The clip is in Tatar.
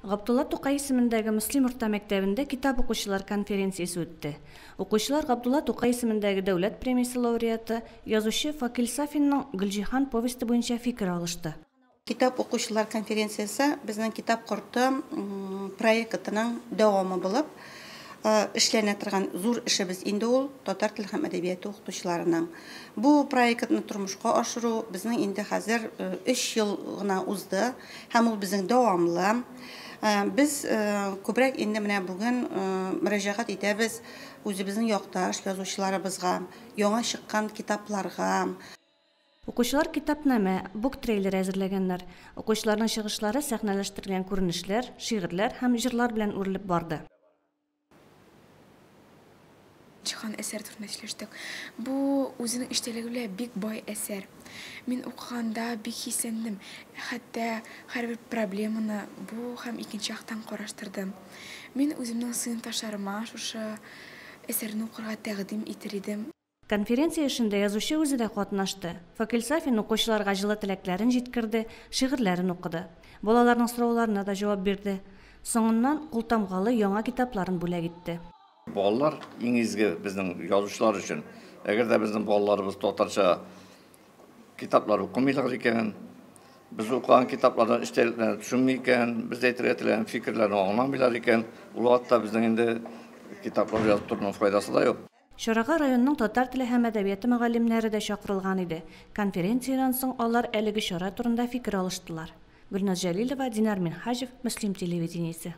Габдулла Тукай исемендәге Мөслим урта мәктәбендә китап укучылар конференциясе үтте. Укучылар Габдулла Тукай исемендәге дәүләт премиясе лауреаты, язучы Факил Сафинның Гөлҗиһан повесте буенча фикер алышты. Китап укучылар конференциясе безнең Китап корты проектының дәвамы булып эшләнә торган зур эшебез инде ул татар теле һәм әдәбияты укытучыларының. Бу проектны тормышка ашыру безнең инде хәзер өч ел гына узды һәм ул безнең дәвамлы. Без күбрәк инде менә бүген мөрәҗәгать итәбез үзебезнең якташ язучыларыбызга, яңа чыккан китапларга. Укучылар китапнамә, буктрейлер әзерләгәннәр. Укучыларның чыгышлары сәхнәләштерелгән күренешләр, шигырьләр һәм җырлар белән үрелеп барды. Җиһан әсәре турында сөйләштек. Бу үзенең эчтәлеге белән бик бай әсәр. Мин укыганда бик хисләндем. Хәтта һәрбер проблеманы бу һәм икенче яктан караштырдым. Мин үземнең сыйныфташларыма шушы әсәрне укырга тәкъдим итер идем. Конференция эшендә язучы үзе дә катнашты. Факил Сафин укучыларга җылы теләкләрен җиткерде, шигырьләрен укыды. Балаларның сорауларына да җавап бирде. Соңыннан култамгалы яңа китапларын бүләк итте. Балалар иң изге безнең язучылар өчен. Әгәр дә безнең балаларыбыз татарча китаплар укымыйлар икән, без укыган китаплардан эчтәлекләрне төшенми икән, без әйтергә теләгән фикерләрне аңламыйлар икән, ул вакытта безнең инде китаплар язып торуның файдасы да юк. Чарага районның татар теле һәм әдәбияты мөгаллимнәре дә чакырылган иде. Конференциядән соң алар әлеге чара турында фикер алыштылар. Гөлназ Җәлилова, Динар Минһаҗев, Мөслим телевидениесе.